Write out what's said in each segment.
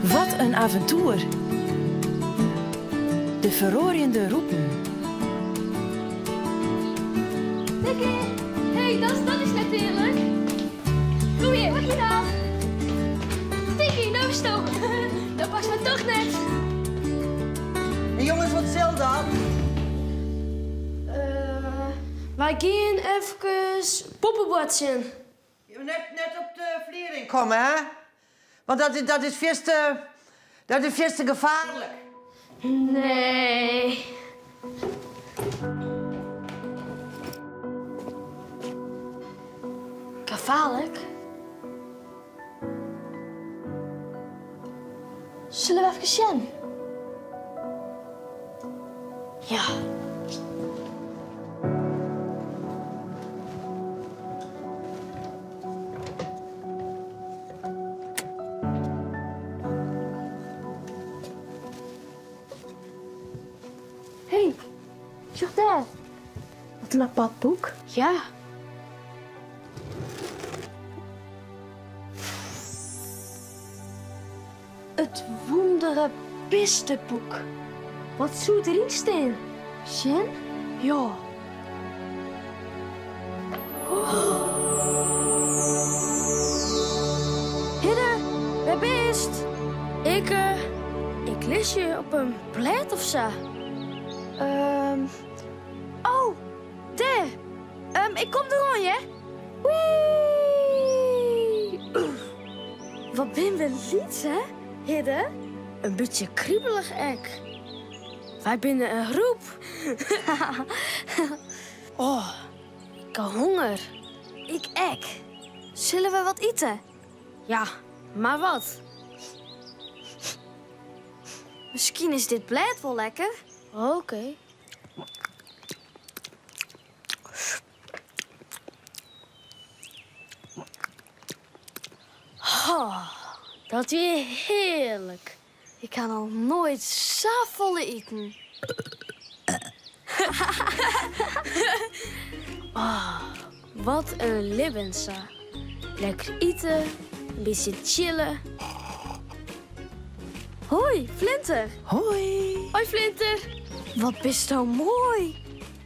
Wat in aventoer! De feroarjende rûpen. Tikkie! Hey, dat, dat is net earlik. Kom hier, wat je nou? Tikkie, nou stop. Dat past me toch net. Hey jongens, wat sil dat? Uh, wy gean efkes poppeboartsjen. Net, net op de fliering komme, hè? Want dat is, dat is fierste, dat is fierste gefaarlik. Nee. Gefaarlik? Sille we efkes sjen? Ja. Hey, sjoch dêr. Wat in apart boek. Ja. It wûndere bisteboek. Wat soe deryn stean? Sjen? Ja. Hidde, wêr bist? Ik, uh, ik lis hjir op in blêd of sa. Um, oh, dêr. Um, ik kom deroan, hear. Wee! Wat binne we lyts, hè, Hidde? In bytsje kribelich ek. Wy binne in rûp. Oh, ik ha honger. Ik ek. Sille we wat ite? Ja, mar wat? Miskien is dit blêd wol lekker. Oké. Oh, dat wie hearlik. Ik ha noch noait safolle iten. Oh, wat in libben sa. Lekker ite, in bytsje chille. Hoi, Flinter. Hoi. Hoi, Flinter. Wat bisto moai.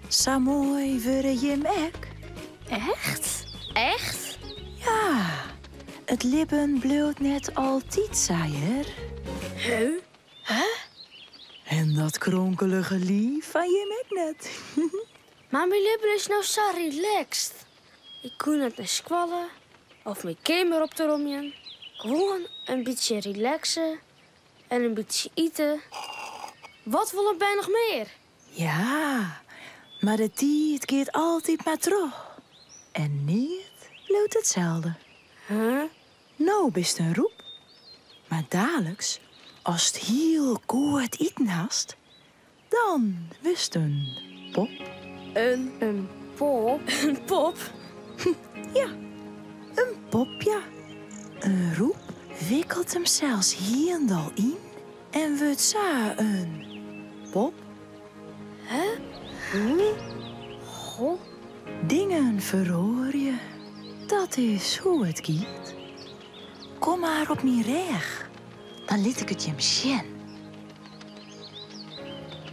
Sa moai wurde jim ek. Echt? Echt? Ja, it libben bliuwt net altyd sa, hear. Huh? Huh? En dat kronkelige liif fan jim ek net. Mar myn libben is no sa relaxed. Ik koe net nei skoalle of myn keamer op te romjen. Gewoan in bytsje relaxe en in bytsje ite. Wat wol in bern noch mear? Ja, mar de tiid giet altyd mar troch. En neat bliuwt itselde. Huh? No bist in rûp. Mar daliks, ast hiel goed iten hast, dan wurdst in pop. In? In pop? In pop? Ja, in pop, ja. In rûp wikkelt himsels hielendal yn en wurdt sa in pop. Hè? Huh? Goh. Dingen feroarje, dat is hoe it giet. Kom mar op myn rêch, dan lit ik it jim sjen.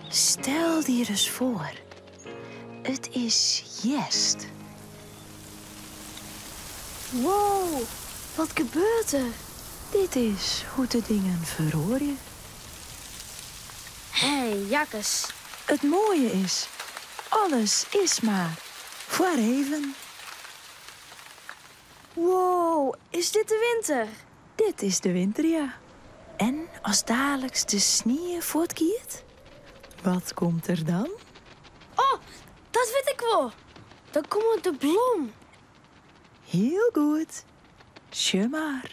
Stel dy ris foar, it is hjerst. Wow, wat gebeurt der? Dit is hoe't de dingen feroarje. Hé, jakkes. It moaie is, alles is mar foar even. Wow, is dit de winter? Dit is de winter, ja. En as daliks de snie fuortgiet, wat komt der dan? Oh, dat wit ik wol. Dan komme de blom. Hiel goed. Sjoch mar.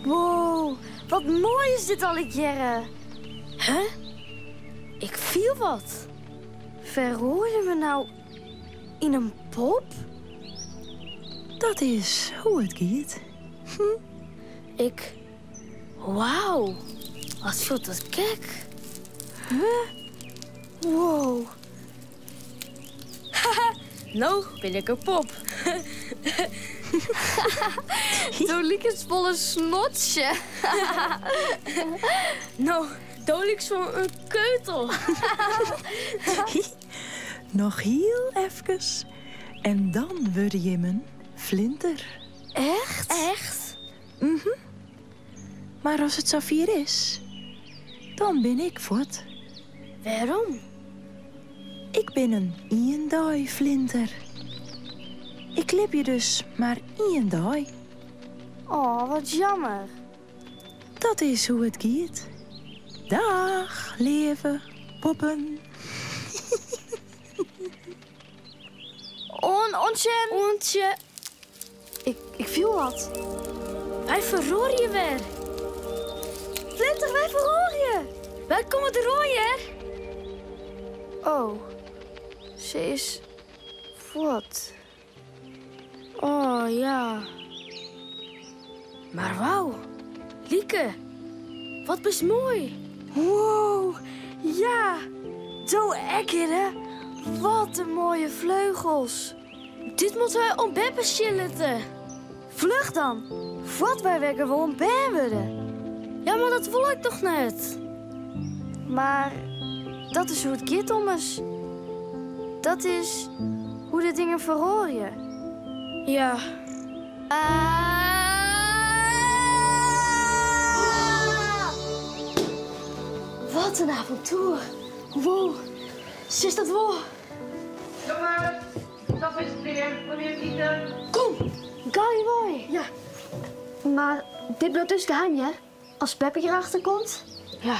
Wow, wat moai is dit allegearre. Huh? Ik fiel wat. Feroarje we no yn in pop? Dat is hoe it giet. Hm. Ik. Wauw, wat fielt dat gek. Huh? Wow. Haha, No bin ik in pop. Do likest wol in snotsje. No, do likest wol in keutel. Noch hiel efkes en dan wurde jim in flinter. Echt? Echt? Mar as it safier is, dan bin ik fuort. Wêrom? Ik bin in iendeiflinter. Ik libje dus mar ien dei. Oh, wat jammer. Dat is hoe it giet. Dag, leave poppen. Oan, oant sjen. Oant sjen. Ik fiel wat. Wy feroarje wer. Flinter, wy feroarje. Wy komme deroan, hear. Oh, se is fuort. Oh, ja. Mar wauw, Lieke, wat bist moai. Wow, ja. Do ek, Hidde. Wat in moaie fleugels. Dit moatte wy oan beppe sjen litte. Fluch dan, foar't wy wer gewoan bern wurde. Ja, mar dat wol ik toch net. Mar dat is hoe't it giet ommers. Dat is hoe de dingen feroarje. Ja. Wat in avontoer. Wow, sis dat wol. Jongens, dat is het weer. Kom hier, iten. Kom, gau wei. Ja. Mar dit bliuwt dus geheim, hear. As beppe hjirachter komt. Ja.